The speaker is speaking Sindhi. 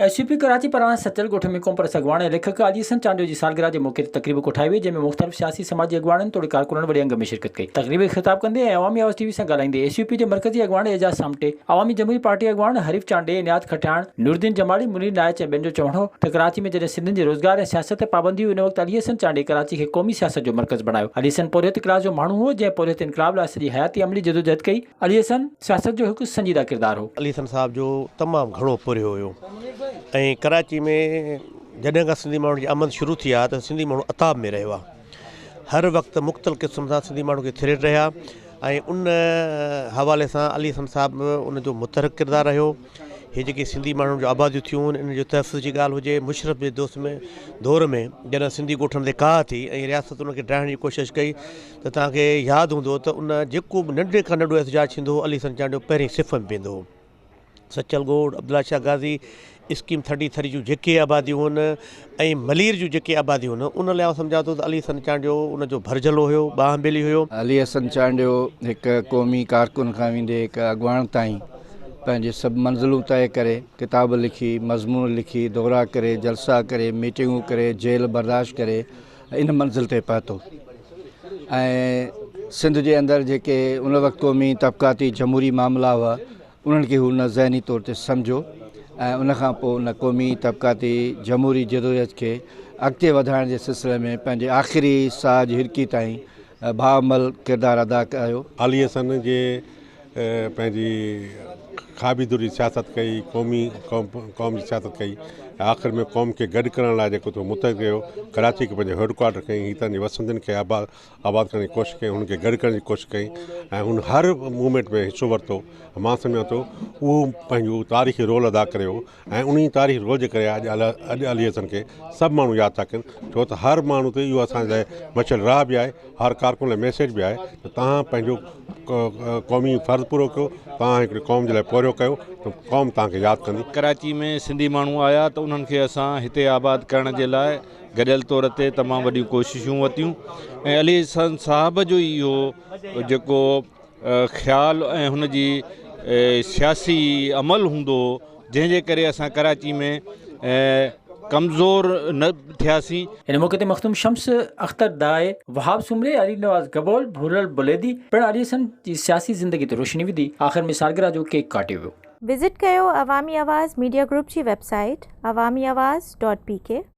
ايس يو پي ڪراچي پاران سچل ڳوٺ ۾ قومپرست اڳواڻ ۽ ليکڪ علي حسن چانڊيو جي سالگرهه جي موقعي تي تقريب ڪوٺائي وئي جنهن ۾ مختلف سياسي سماجي اڳواڻن توڙي ڪارڪنن وڏي انگ ۾ شرڪت ڪئي. تقريب کي خطاب ڪندي ۽ عوامي آواز ٽي وي سان ڳالهائيندي ايس يو پي جي مرڪزي اڳواڻ اعجاز سامٽي، عوامي جمهوري پارٽي اڳواڻ حريف چانڊيي، عنايت کٽياڻ، نورالدين جمالي، منير نائچ ۽ ٻين جو چوڻ هو ته ڪراچي ۾ جڏهن سنڌين جي روزگار ۽ سياست تي پابندي هئي ان وقت علي حسن چانڊيي ڪراچي کي قومي سياست جو مرڪز بڻايو. علي حسن پورهيت ڪلاس جو ماڻهو هو جنهن پورهيت انقلاب لاء سڄي حياتي عملي جدوجهد ڪئي. علي حسن سياست جو هڪ سنجيده ڪردار هو. علي حسن صاحب جو تمام گهڻو پورهيو هيو ۽ ڪراچي ۾ جڏهن کان سنڌي ماڻهن جي آمد شروع ٿي آهي ته سنڌي ماڻهو عتاب ۾ رهيو آهي هر وقت مختلف قسم سان سنڌي ماڻهن کي ٿريٽ رهيا ۽ ان حوالي سان علي حسن صاحب ان جو متحرڪ ڪردار رهيو هي جيڪي سنڌي ماڻهن جون آباديون ٿيون ان جو تحفظ جي ڳالهه هجي مشرف جي دوست ۾ دور ۾ جڏهن سنڌي ڳوٺن تي ڪاهه ٿي ۽ رياست ان کي ڊاهڻ جي ڪوشش ڪئي ته توهان کي ياد هوندو ته ان جيڪو به ننڍي کان ننڍو احتجاج ٿيندو هو علي حسن چانڊيو پهرين صف ۾ بيهندو هو. سچل ڳوٺ، عبدالله شاهه غازي، اسڪيم ٿرٽي ٿري جون جيڪي آباديون هن ۽ ملير جون جيڪي آباديون هن ان لاء آئون سمجهان ٿو ته علي حسن چانڊيو ان جو ڀرجهلو هيو، ٻانهن ٻيلي هيو. علي حسن چانڊيو هڪ قومي ڪارڪن کان ويندي هڪ اڳواڻ تائين پنهنجي سڀ منزلون طئي ڪري ڪتاب لکي، مضمون لکي، دورا ڪري، جلسا ڪري، ميٽنگون ڪري، جيل برداشت ڪري ان منزل تي پهتو ۽ سنڌ جي اندر جيڪي ان وقت قومي طبقاتي جمهوري معاملا هئا انهن کي هن ذهني طور تي سمجهيو ۽ ان کان پوء ان قومي طبقاتي جمهوري جدوجهد کي اڳتي وڌائڻ جي سلسلي ۾ پنهنجي آخري ساهه جي هرڪي تائين باعمل ڪردار ادا ڪيو. علي حسن جي پنهنجي کاٻي ڌر جي سياست ڪئي، قومي قوم جي سياست ڪئي ۽ آخر ۾ قوم کي گڏ ڪرڻ لاء جيڪو ٿو متحد ڪيو، ڪراچي کي پنهنجو هيڊ ڪوارٽر ڪيائين، هتان جي وسندين کي آباد آباد ڪرڻ جي ڪوشش ڪئي، هن کي گڏ ڪرڻ جي ڪوشش ڪئي ۽ هن هر موومينٽ ۾ حصو ورتو مان سمجهان ٿو اهو پنهنجو تاريخي رول ادا ڪريو ۽ انهي تاريخي رول جي ڪري اڄ اڄ علي حسن کي سڀ ماڻهو ياد ٿا ڪن ڇو ته هر ماڻهو تي اهو اسان جي لاء مشعل راهه به آهي هر ڪارڪن لاء ميسيج به آهي ته توهان پنهنجو قومي فرض پورو ڪيو توهان هڪڙي قوم جي لاء پورهيو ڪيو ته قوم توهان کي ياد ڪندي. ڪراچي ۾ سنڌي ماڻهو آيا ته انهن کي اسان هتي آباد ڪرڻ جي لاء گڏيل طور تي تمام وڏيون ڪوششون ورتيون ۽ علي حسن صاحب جو ئي اهو جيڪو خيال ۽ هن جي سياسي عمل هوندو هو جنهن جي ڪري اسان ڪراچي ۾ ڪمزور نه ٿياسين. ان موقعي تي مخدوم شمس اختر دائي، وهاب سومري، علي نواز گبول، ڀورل بليدي پڻ علي حسن جي سياسي زندگي تي روشني وڌي. آخر ۾ سالگرهه جو ڪيڪ ڪاٽيو ويو. وزٽ ڪيو عوامي آواز ميڊيا گروپ جي web site Awami Awaz dot P K.